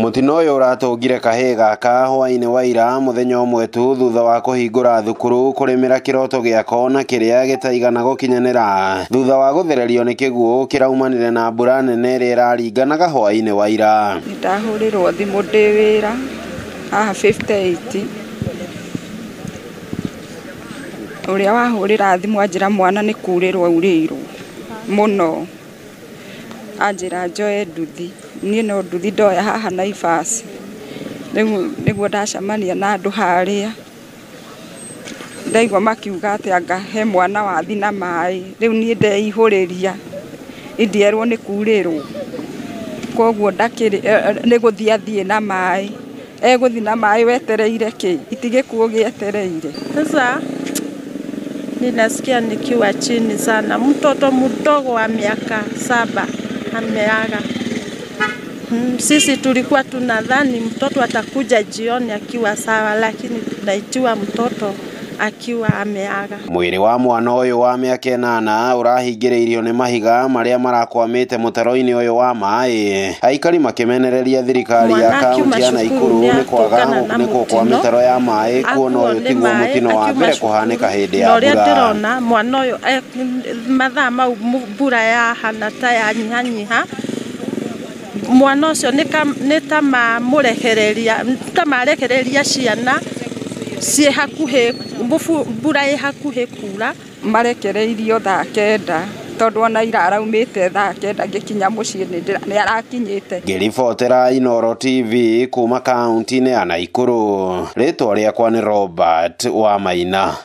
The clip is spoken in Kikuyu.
Mũtino ũyũ ũratũngire kahĩĩ gaka hwaĩ-inĩ wa ira mũthenya ũmwe tu thutha wa kũhingũra thukuru kũrĩmĩra kĩroto gĩako na kĩrĩa gĩtaigana gũkinyanĩra thutha wa gũthererio nĩ kĩguũ kĩraumanire na mbura nene ĩrĩa ĩraringanaga hwaĩ-inĩ wa ira. Nĩndahũrĩrwo thimũ ndĩ wĩra haha 58 ũrĩa wahũrĩra thimũ anjĩra mwana nĩ kurĩrwo aurĩirwo mũno, anjĩra njoe nduthi, niĩ no nduthi ndoya haha Naivas, rĩu nĩguo ndacemania na andũ harĩa, ndaigua makiuga atĩ anga he mwana wathi na maĩ, rĩu niĩ ndeihũrĩria indierwo nĩ kurĩrwo, koguo ndakĩrĩ nĩ gũthiĩ athiĩ na maĩ, egũthiĩ na maĩ wetereire kĩ? Iti gĩkuũ gĩetereire. Sasa ninasikia nikiwa chini sana. Mtoto mdogo wa miaka 7 ameaga. Sisi tulikuwa tunadhani mtoto atakuja jioni akiwa sawa, lakini tunaitiwa mtoto akiwa ameaga. Mwĩrĩ wa mwana ũyũ wa mĩaka 8 ũrahingĩrĩirio nĩ mahiga marĩa marakwamĩte mũtaro-inĩ ũyũ wa maĩ. Aikari makĩmenereria thirikari ya kaunti ya Naikuru nĩ kwaga gũkunĩkwo kwa mĩtaro ya maĩ kuona ũyũ tiguo mũtino wa mbere kũhanĩka hĩndĩ ya mbura. Ũrĩa ndĩrona mwana ũyũ mathaa mau mbura yahana ta yanyihanyiha, mwana ũcio nĩ ta mamũrekereria, ta marekereria ciana ciĩ hakuhĩ, mbura ĩ hakuhĩ kura. Marekereirio thaa 9 tondũ ona ira araumĩte thaa 9 ngĩkinya mũciĩ nĩ arakinyĩte. Ngĩribotera Inooro TV kuma kaunti-inĩ ya Naikuru, rĩtwa rĩakwa nĩ Robert Wamaina.